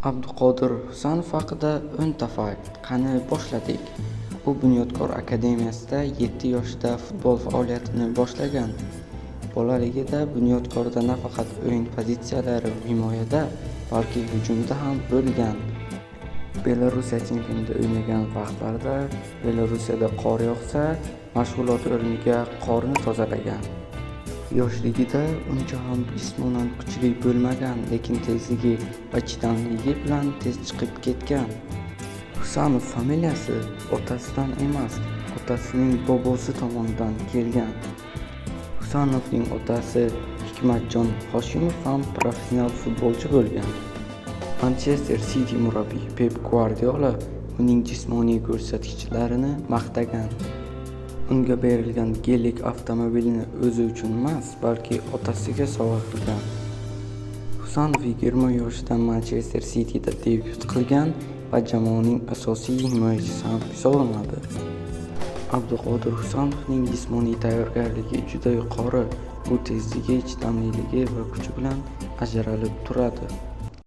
Abduqodir Husanov haqida 10 ta fakt. Qani, boshladik. U Bunyodkor akademiyasida 7 yoshida futbol faoliyatini boshlagan. Bolaligida Bunyodkorda nafaqat o'yin pozitsiyalari himoyada, balki hujumda ham bo'lgan. Belorussiya chempionatida o'ynagan vaqtlarida Belorussiyada qor yog'sa, mashg'ulot o'rniga qorni tozalagan. Yoshligida uncha ham jismonan kuchli bo'lmagan, lekin tezligi va chidamliligi bilan tez chiqib ketgan. Husanov familiyasi otasidan emas, otasining bobosi tomonidan kelgan. Husanovning otasi Hikmatjon Hoshimov ham professional futbolchi bo'lgan. Manchester City murabbiyi Pep Guardiola uning jismoniy ko'rsatkichlarini maqtagan. Unga berilgan Gelik avtomobilini o'zi uchun emas, balki otasiga sovg'a qilgan. Husanov 20 yoshida Manchester Cityda debyut qilgan va jamoaning asosiy himoyachisi ham hisoblanadi. Abduqodir Husanovning jismoniy tayyorgarligi juda yuqori. U tezligi, chidamliligi va kuchi bilan ajralib turadi.